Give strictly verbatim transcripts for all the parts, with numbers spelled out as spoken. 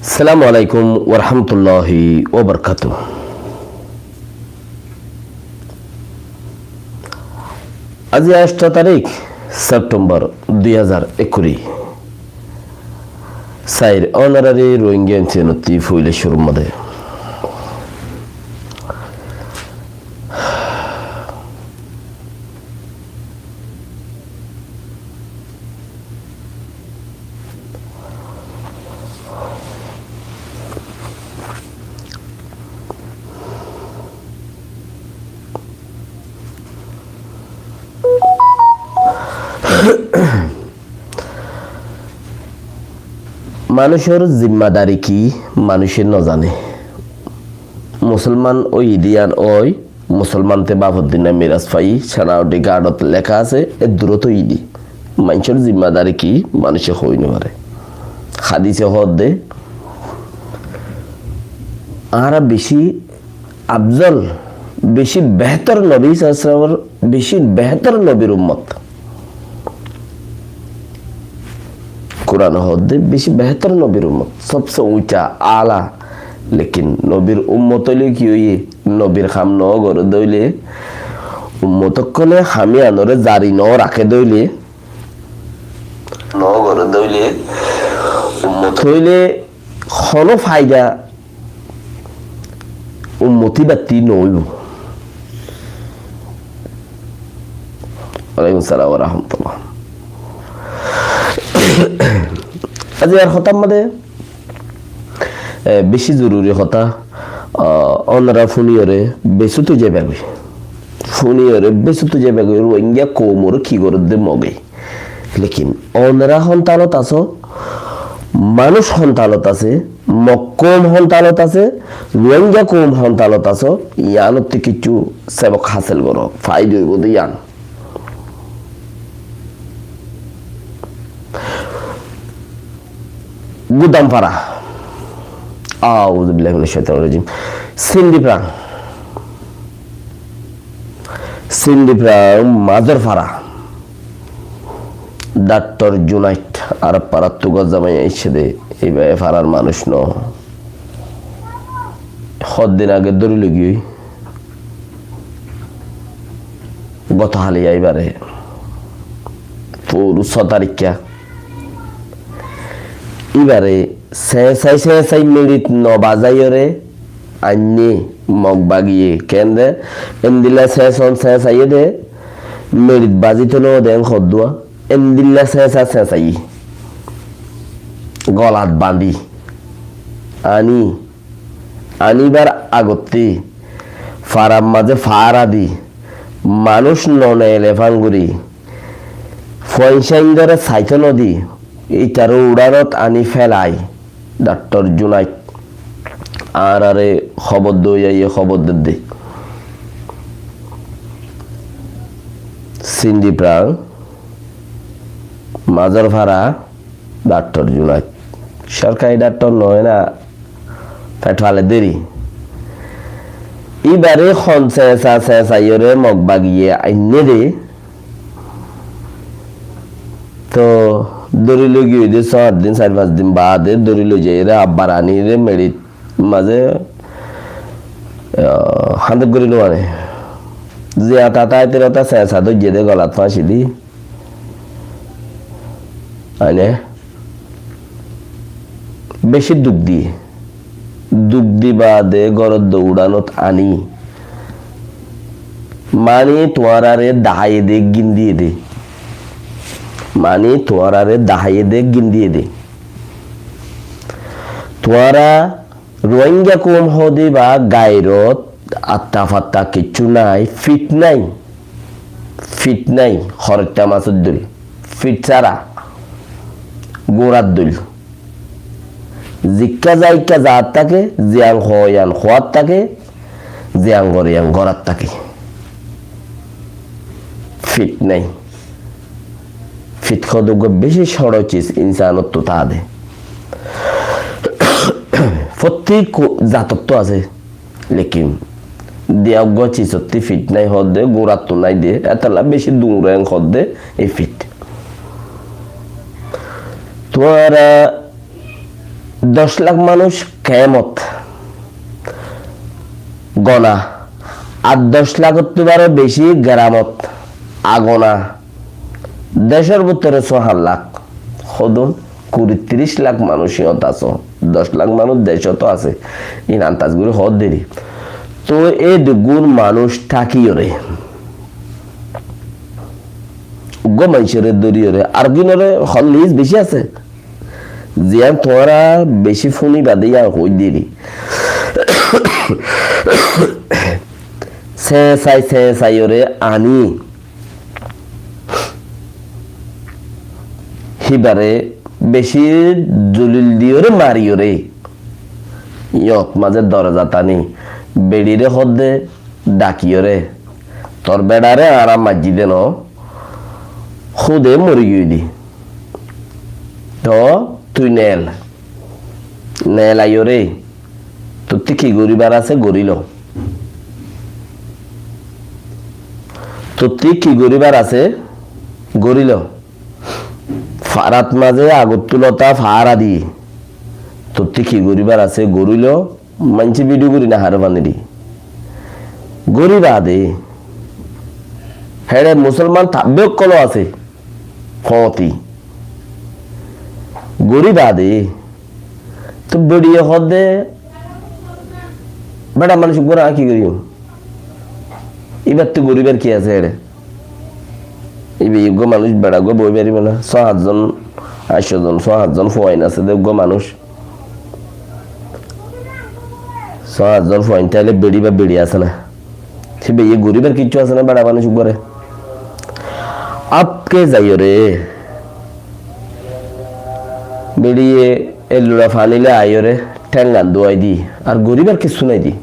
Assalamu alaikum warahmatulláhi wabarakátuhu. Aijja añctho tarík Septembar dui házar ekkuri. Sair ónorari Rohingya M C N ottú foila cúrur modé. Manúcor zimmadari ki, manúce no zane. Musolman óiye de yián ói, Musolman te báfor dinna miras fai, Canauti gardot leká asé, eddurót óiye de. Maincór zimmadari ki, manúce hoi no fare. Hádise hoódde, añára beci afzol, beci behétor nobi sallallahu alaihi wasallamor, beci behétor nobir ummot. Kuran hoódde beci behétor nobir ummot, sobse uñca, ala. Lekin nobir ummot óile ki óiye? Nobir ham no goré de óile, ummot ókkole ham iyanore zari no raké de óile, no goré de óile, ummot óile hono faida ummoti batti no óibo. Walaikum salam wa rahmatullah. Aijja ar hotár modé, e, beci zoruri hotá, a, ónora fúniyore besútu zaibagoi. Fúniyore besútu zaibagoi, Rohingya koumore ki gorédde Moge. Lekin ónora hontalot asó, manúic hontalot asé, Mog koum hontalot asé, Rohingya koum hontalot asó, yiánottú kessú sebok hásil goró, faida óibo de yián. Gudamfara. Auzubillahi minash shaitanir rajim. Sindipra. Sindipra Mazorfara. Daktor Junait, ar farattu gozza maiya icce de, iba e farar manúic no. Hoddin age dóri loi giyói. Goto hali aibare. Furu só tarikka. Ibare señsai señsai mirit no bazaiyore ainné Mog bagiye kende endilla señson señsaiye de mirit bazito no de en hoddua endilla señsa señsaiye golat bandi ani anibar agotte farar maze fara di manúic no neile fanguri Fuain sáindore saito nodi, ítare uçánot ani félai, Daktor Junait añáráre hóbor dói aiyé, hóbor dedde. Sindipra, Mazorfara, Daktor Junait. Sorkari daktor no ói na, fet fale deri. Íbare hon señsa señsaiyóre Mog bagiye ainné de. Toh dóri loi giyé de, só sat din, sair fañs din baade dóri loi zaiyóre abbar anire meçit mazé, ah, handek gorí no ane. Ziyan tata aitero ta señsa dóijje de golat fañsi di. Aine beci duk di, duk di baade górot dóuranot ani. Mani tuáñrare dahaiye de, gin diye de. Mani tuáñrare dahaiye de, gin diye de. Tuáñra Rohingya koum hoó de ba gairot atta fatta kessú nai, fit nai, fit nai, horoitta masor dóil, fit sára, gurar dóil. Zikka za ikka zaat táke, ziyan hoó iyan hoát táke, ziyan goré iyan gorát táke. Fit nai. Fit hoó de uggwá beci cóñço sis insanottú táke de. Fottí ko-, zatottu asé. Lekin de uggwá sisottí fit nai hoó de, gurattú nai de, etolla beci duñreng hoó de ei fit. Tuáñra Doc lak manúic kemot gona, ar doc lakottú baró beci geramot agona. Decór bútore só hát lak, hodún kuri tiríc lak manúic iyót asó. Doc lak manúic decót asé, iín antas gorí hoór deri. Toi e duggún manúic tákiyóre, uggúa maincóre dóriyoré, ar gínore hol lis beci asé. Ziyán tuáñra beci fúniba de yían hoóidde ri. Señsai señsaiyoré aní híbare beci zulil diyoré mariyoré. Yót mazé dorozat aní beçiré hoódde, dhakiyóre, tor beçaré añára maijjí de noó, húde mori giyói de. Toó tui neel, neelaiyóre, tottí ki goríbar asé gorí lo. Tottí ki goríbar asé gorí lo. Farat mazé agottú lota faára di. Tottí ki goríbar asé gorí lo. Maincé bidiyo gorí no haré faniri. Gorí baade. Héçe musolman tabbe ókkol asé. Foóti. Gorí baade. Toi beçiye hoódde, beça manúic uggúare aññí ki goijjum? Íbattú goríbar ki asé héçe? Íba eggúa manúic beça uggúa boói faribó ná? Só háñtzon, añctho zon, só háñtzon fuain asé de uggúa manúic. Só háñtzon fuain táile beça íba beça asé ná? Híba ye goríbar kiccú asé ná beça manúic uggúare? Ápke zaiyóre beçiye e lura faní loi aiyóre théngan duwai di, ar goríbar kissú nái di.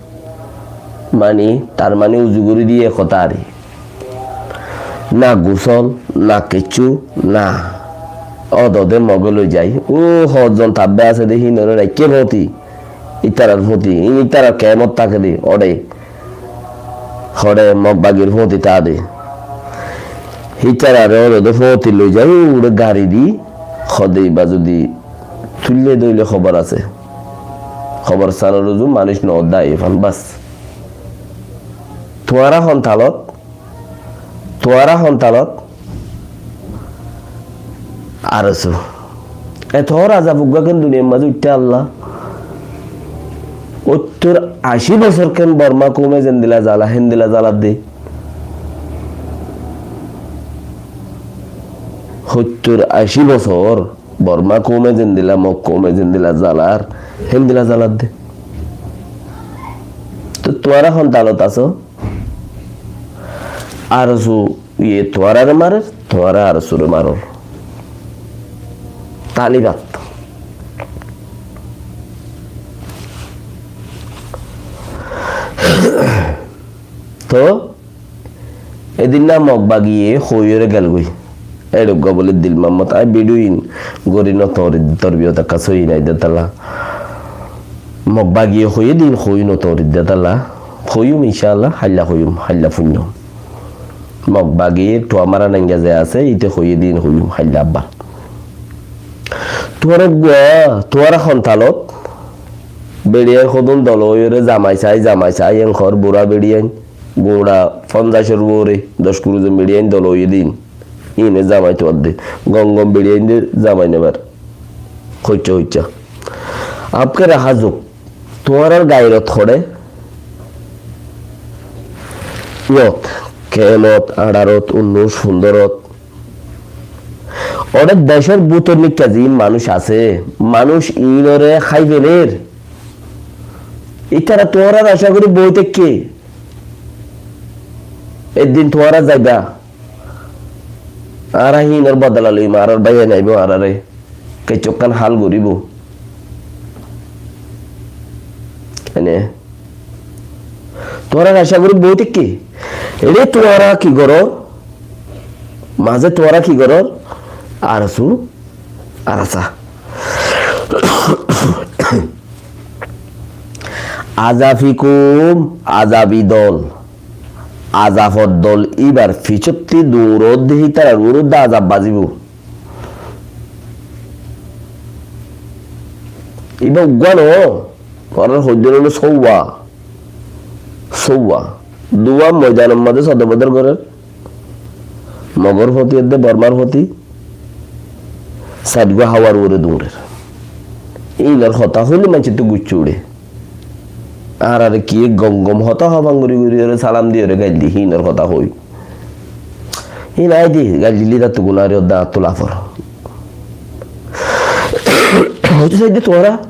Mani, tar mani uzu gorí diye kotá ari. Na gusól, na kiccú, na. Ódode Moge loi zai. Ó hozzon tabbe asé de híinoré raikké fóti. Ítarar fóti, ítarar kemot táke de, óde. Hóde Mog bagir fóti táke de. Ítararé ódode fóti loi zai, uçe gari di, hóde íba zudi tuille de óile hóbor asé. Hóbor sanor uzu manúic no dai fan, bas. Tuáñra hon talot, tuáñra hon talot, ARSO. Eto hor azab uggúa ken duniyar mazé uitté Allah. Óttor ací bosór ken Borma koume zendila zala, héndila zaladde. Óttor ací bosór Borma koume zendila, Mog koume zendila zalar, héndila zaladde. Toi tuáñra hon talot asó? ARSO ye tuáñrare marer, tuáñra ARSOre maror. Talibat. Toi edin na Mog bagiye hoiyóre gelgói. Eçe uggúa bóli Dil Muhammod, aññí bidiyo in gorí no, tor, torbiyot ekka sóiyi nái de tala. Mog bagiye hoiyé din hoiyí no, tor de tala. Hoiyum incállah, háilla hoiyum, háilla fuinno. Mog bagi Tuamara nainga ze asé, íte hoiyé din hoiyum, háilla abbar. Tuáñra uggúa, tuáñra hon talot, beçiyain hodún dol óiyore zamai sai, zamai sai, en hor bura beçiyain. Gura fonzaic or uore, doc kuri zon beçiyain dol óiye din. Ine zamai tuáñr de. Gom gom beçiyain de zamai nebar. Hoicca hoicca. Apke raha zuk. Tuáñrar gairot hore. Iyot, kemot, añçarot, unnúic, fundorot. Ore decor bútor nikka ziín manúic asé, manúic iínore hái feler. Ítara tuáñrar acá gorí boi táikke. Eddin tuáñra zaiba. Añára híinor bodola loiyum, añárar báiyain aibó, añárare kessú ekkán hál goríbo. Ene. Tuáñra acá gorí boi táikke. Ere tuáñra ki goror? Mazé tuáñra ki goror? Arsu, arsa. Azabi koum, azabi dol. Azabor dol íbar fiçottí duñrot de hítarar uorot de azab bazibo. Ibá uggúa no, tuáñrar hoiddé óilo sóuwa. Sóuwa. Duwá moidanor mazé sodor bodor gorér. Mogor foti edde Bormar foti. Saidgúa háwar uore duñrer. Inor hotá hoilé maincóttu guccá uçé. Añárare kiyé gom gom hotá hoó fán gorí gorí ore salam diyóre gail di, hínor hotá hoói. Hín aái de, gail dilé tattú guná ore, odda añáttu lafor. Hoitó saidde tuáñra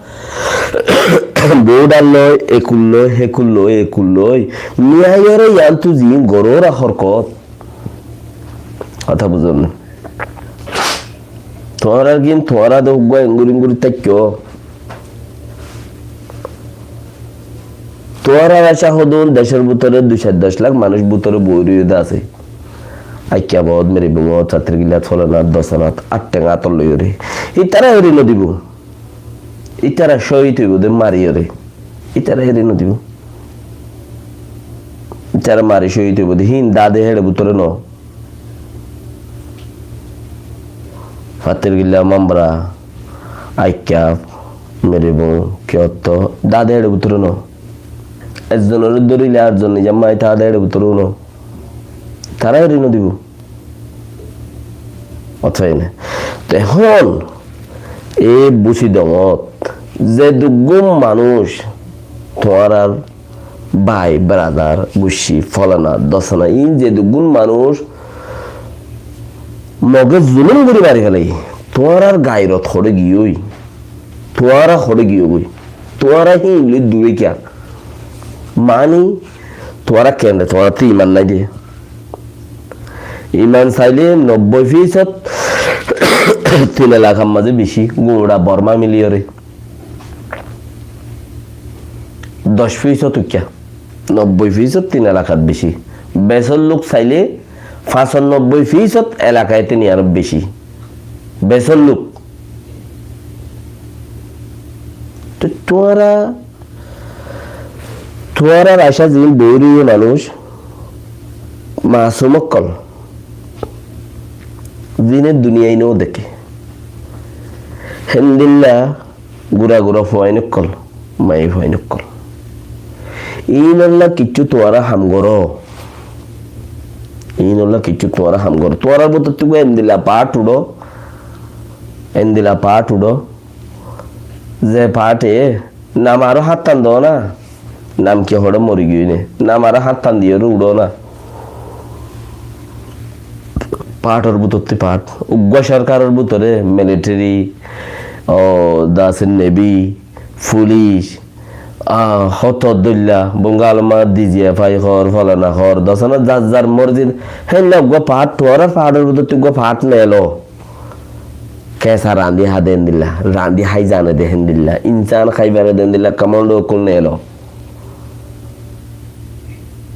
bódar loi, ekul loi, hekul loi, ekul loi. Miyaiyoré yiántu ziín gorór ar horkot. Hotá buzón né? Tuáñrar gín, tuáñra de uggúa enguri enguri táikko. Tuáñrar acá hodún decór bútore dui sair doc lak manúic bútore boi roiyé de asé. Aikkaboót, Meriboñót, Fattirgillát, Folanat, Dosanat, Attengát loiyóre. Ítara eri nodibó. Ítara cóhid óibo de mariyóre. Ítara eri nodibó. Ítara mari cóhid óibo de. Hín dade héçe bútore no. Fattirgilla, Mambra, Aikkaf, Meriboñ, Kiyotto, dade héçe bútore no. Ezzonoré dórile arzon nizam mai, dade héçe bútore no. Tará eri nodibó. Otfai ne. Te ehón e busidongot ze duggún manúic tuáñrar bái, bradar, guccí, folana, dosana, iín ze duggún manúic Moge zulum gorí mari félaiye, tuáñrar gairot hoçé giyói, tuáñra hoçé giyógoi, tuáñra híin loi duré kiyá? Mani, tuáñra kende, tuáñrattú iman nái de. Iman sailé nobboi fisót tin elakar mazé beci, gura Borma miliyóre. Doc fisót uikká, nobboi fisót tin elakat beci. Besór luk sailé fañsanobboi fisót elaka ete niyaró beci. Besór luk. Te tuáñra, tuáñrar acá ziín boi roiyé manúic, masum ókkol, ziíne duniyai no deké. Héndilla gura gura fuain ókkol, maiya fuain ókkol. Iínolla kiccú tuáñra ham goró. Iínolla kiccú tuáñra ham goró. Tuáñrar bútottu uggúa endilla paáth uçó, endilla paáth uçó, ze paáthe nam aró háttan doó na. Nam ki hoçé mori giyói né? Nam aró háttan diyóre uçó na. Paáthor bútottu paáth. Uggúa sorkaror bútore militeri, o, dase nevi, fulic, a, hoto dóilla, bunga alma di ji ef ai hoór, folana hoór, dosana zar zar morzi, héilla uggúa paáth, tuáñrar paáthor bútottu uggúa paáth neelo. Kesa rañdí há de héndilla, rañdí hái zane de héndilla, insan hái fare de héndilla, kamando ókkol neelo.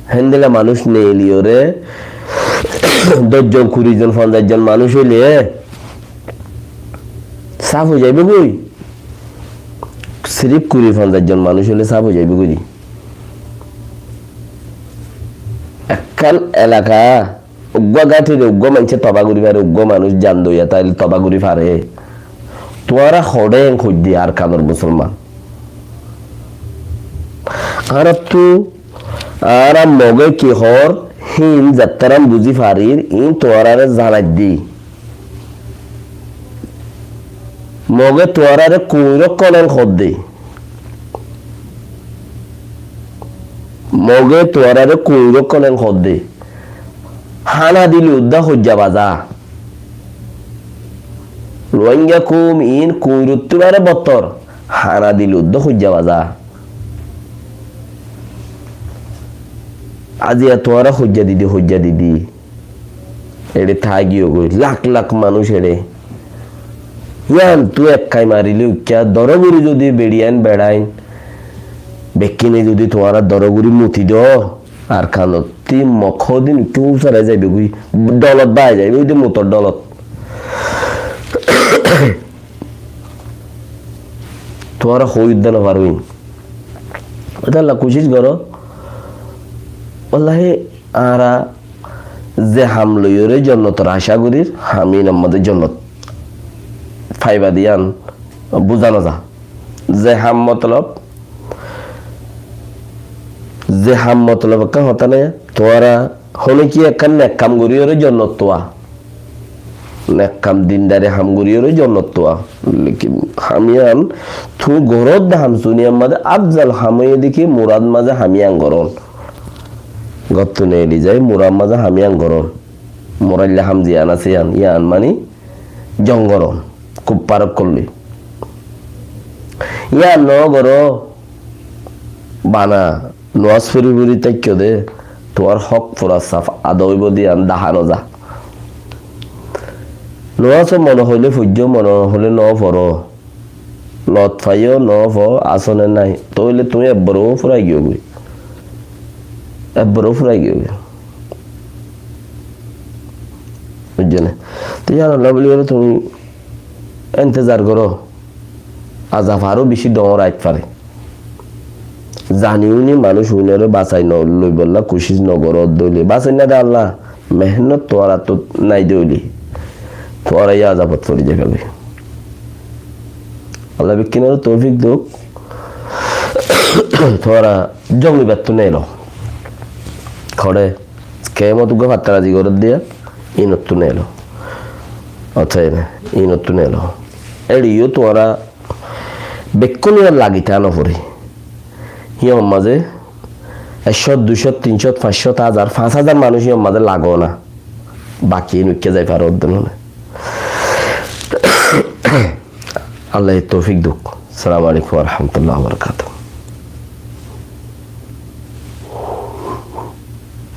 Héndilla manúic neeliyóre doc zon, kuri zon, fonzaic zon manúic óile sáf ói zaibói goi. Sirif kuri fonzaic zon manúic óile sáf ói zaibói goi de. Ekkán elaka uggúa gáñthire uggúa maincé tobá gorí fare, uggúa manúic zan doiya táile tobá gorí fare. Tuáñra hoçé en hoiddé Arkanor musolman? Añárattú, añára Moge ki hoór, híin zattáran buzí farir, iín tuáñrare zanaiddí. Moge tuáñrare kuñir ókkol en hoódde. Moge tuáñrare kuñir ókkol en hoódde. Hána dile uddá hoijja bazá. Ruáinga koum iín kuñirottú baré bottor. Hána dile uddá hoijja bazá. Aziya tuáñra hoijja didi, hoijja didi. Eçé táigiyói goi, lak lak manúic eçé. Yíantu ek kai marilé uikká, doró gorí zodi beçiyain beçain, bekkíne zodi tuáñra doró gorí muti do, Arkanottí Mog hódin uikká úsarai zaibói goi, dholot bái zaibói de, mutor dholot. Tuáñra hoói uddá nofaró. Ítalla kucíc goró. Wallahi, añára ze ham loiyóre jonnotor acá gorír, ham iín ammá de jonnot faiba de yían buzá no za. Ze ham motolob, ze ham motolob ekkán hotá nái, tuáñra hone ki ekkán nek kam goríyoré jonnot tuá. Nek kam dindari ham goríyoré jonnot tuá. Lekin ham yián tuñí goródde ham suniyar mazé afzal ham óiye dé ki murad mazé ham yián gorón. Góttu neeli zai murad mazé ham yián gorón. Murailla ham ziyán asé yián, yián mani jong gorón. Kuffar ókkol loi. Yián no goró, bana, nomás fori fori táikko dé, tuáñr hók fura saf ada óibo dé yián dahá no za. Nomás ó mone hoilé foijjó, mone hoilé no foró. Lot faiyó no fo, asó né nái. Tóile tuñí ebbar ó furai giyó goi. Ebbar ó furai giyó goi. Buijjó né? Tó yián Allah buli buli tuñí entezar goró. Azab aró beci dhoóñr ait fare. Zani uní manúic uníre basai no loibolla kucíc no goró dóile, basai no dé Allah, mehénnot tuáñrattú nái dóile, tuáñra yó azabot fori zaiba goi. Allah bekkúnore toufik douk, tuáñra jong ibattú neelo. Hoçé, kemot uggwá fattarazi goródde, inottú neelo. Otá ene, inottú neelo. Éçe yó tuáñra bekkúnor lagi táa no foré. Híyan mazé ekcót, duicót, tincót, fañccót, házar, fañs házar manúic híyan mazé lagó na. Baki in uikká zai faró dé none. Allah toufik douk. Assalamu alaikum wa rahmatullahi wa barakatuhu.